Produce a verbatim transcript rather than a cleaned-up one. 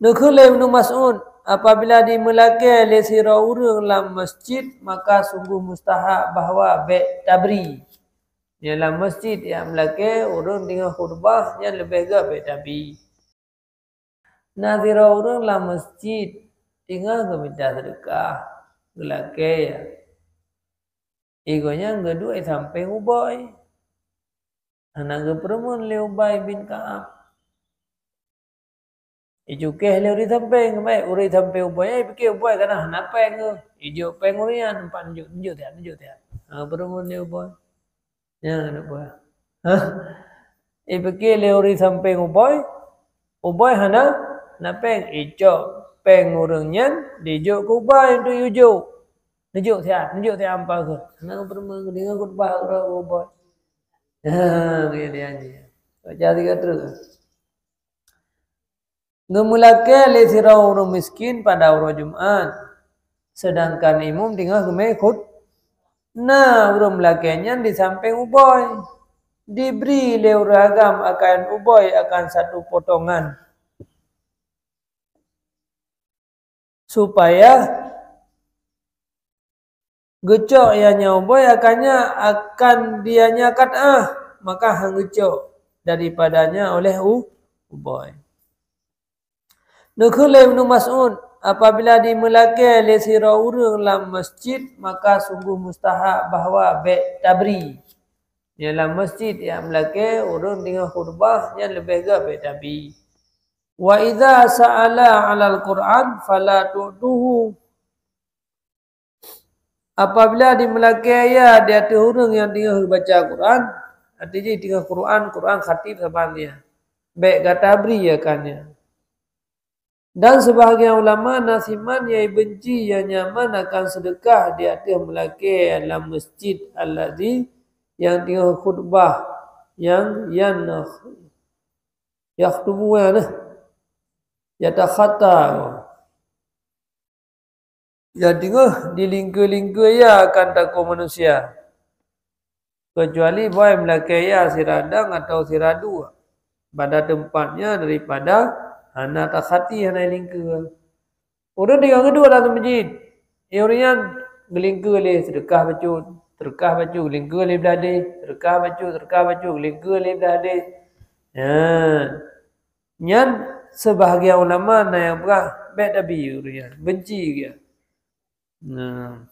Neukheun lé Ibnu Mas'ud, apabila dimeulakée lé sidroe ureuëng lam masjid, maka sungguh mustahab bahwa bék tabri. Nyan lam masjid nyang meulakée ureuëng teungoh khutbah, nyan leubeh gét bék tabri. Na sidroe ureuëng lam masjid teungoh geumita seudeukah, geulakée. Igoe nyan geuduek sampéng ubôi. Hana geupeureumeun lé Ubay bin Ka'ab. Icukéh lé ureuëng sampéng, baik ureuëng sampéng ubôi, eh, pike ubôi kana hana péng tu. Ijok péng ureuëng nyan, empat neujok, neujok tiat, neujok tiat. Ha, peureumeun lé ubôi. Nyan ubôi. Ha? Ipike lé ureuëng sampéng ubôi, ubôi hana, hana péng. Icok péng ureuëng nyan, dijok keu Ubay untuk ijok. Neujok tiat, neujok tiat ampa keuh. Hana peureumeun deungon khutbah uroe ubôi. Ha, dia dia. Baca tiga terus. Ngeumulakée lé sidroe ureuëng miskin pada uroe Jumat, seudangkan imum teungoh geumé khut-, na ureuëng meulakée nyan di sampéng ubôi. Dibri lé ureuëng agam akan ubôi akan satu potongan, supaya geucok ia nyan ubôi akannya akan dia nyan kat'ah, maka han geucok daripadanya oleh u-, ubôi. Neukheun lé Ibnu Mas'ud, apabila dimeulakée lé sidroe ureuëng lam masjid, maka sungguh mustahab bahwa bék tabri. Nyan lam masjid nyang meulakée ureuëng teungoh khutbah, nyan leubeh gét bék tabri. Wa idza sa'ala 'alal Qur'an fala tu'tuhu. Apabila dimeulakée ia di ateueh ureuëng nyang teungoh geubaca Quran, artinya teungoh Quran, Quran khatib saban dia, bék gata bri akan nyan. Dan sebahagian ulama na siman nyang ibenci nyang nyaman akan seudeukah di ateueh meulakée lam masjid alladzi nyang teungoh khutbah, nyang yan yakhtubu, ya, yatakhatta. Nyang teungoh dilingkue-lingkue ia akan takue manusia, keucuali boh meulakée ia siradang atawa siradua pada teumpat nyan daripada hana takhati, hana ilingkue. Ureuëng teungoh geuduek lam masjid, ureuëng nyan geulingkue lé seudeukah bacut, seudeukah bacut geulingkue lé blah deh, seudeukah bacut, seudeukah bacut geulingkue lé blah deh. Nyan. Nyan seubahagian ulama na nyang peugah bék tabri ureuëng nyan, benci geuh. Nah,